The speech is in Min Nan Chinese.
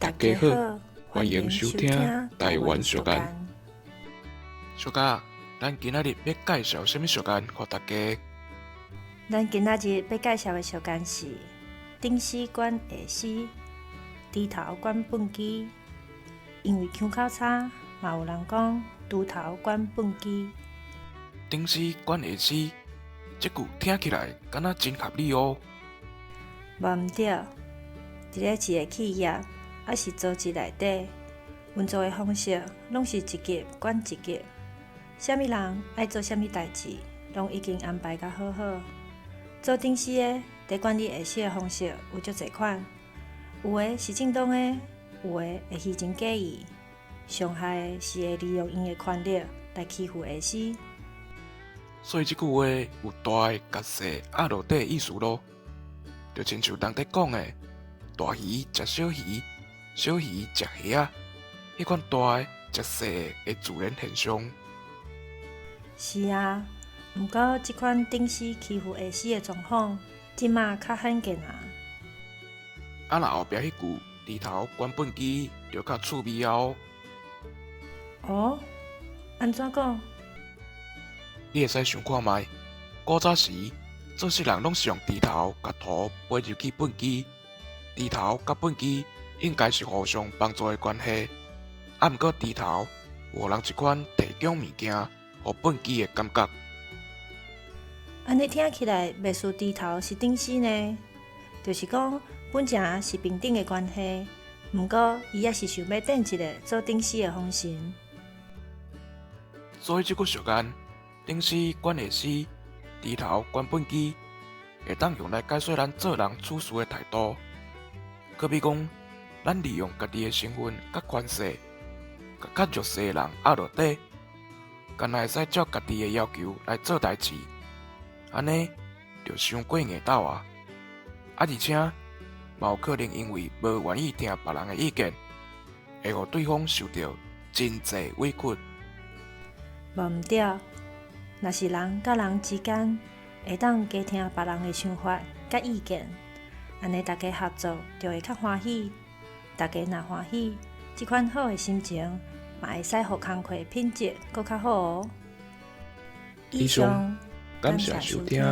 大家好，歡迎收聽台灣俗諺。小嘉，咱今仔日欲介紹啥物俗諺予大家？咱今仔日欲介紹的俗諺是：頂死管下死，豬頭管畚箕。因為腔口差，嘛有人講豬頭管畚箕。頂死管下死，這句聽起來敢若真合理哦。無毋對，佇咧一个企業，抑是組織內底，運作的方式攏是一級管一級，啥物人愛做啥物代誌，攏已經安排甲好好。做頂司的，佇管理下屬的方式有足濟款，有的是正當的，有的會虛情假意，上害的是會利用𪜶的權力來欺負下屬。所以這句話有大的共細壓落底的意思囉，就親像人佇講的，大魚食小魚，小魚食蝦仔，彼款大的食細的自然現象。是啊，毋過這款頂司欺負下屬的狀況，這馬較罕見啊。啊，若後壁彼句豬頭管畚箕就較趣味哦。哦，按怎講？你會使想看覓，古早時做事人攏是用豬頭共土背入去畚箕，豬頭佮畚箕應該是互相幫助的關係。啊，毋過豬頭有予人一款提供物件予畚箕的感覺。按呢聽起來，袂輸豬頭是頂司呢，就是講本來是平等的關係，毋過伊猶是想欲墊一个做頂司的風神。所以這句俗諺，頂司管下司，豬頭管畚箕，會當用來解說咱做人處事的態度。好比講，咱利用家己的身份佮權勢，共較弱勢的人壓落底，干焦會使照家己的要求來做代誌，按呢就傷過硬鬥啊！啊，而且嘛有可能因為無願意聽別人的意見，會予對方受著真濟委屈。無毋對，若是人佮人之間會當加聽別人的想法佮意見，按呢大家合作就會較歡喜。大家若歡喜，這款好的心情嘛會使予工課品質閣較好哦。以上，感謝收聽。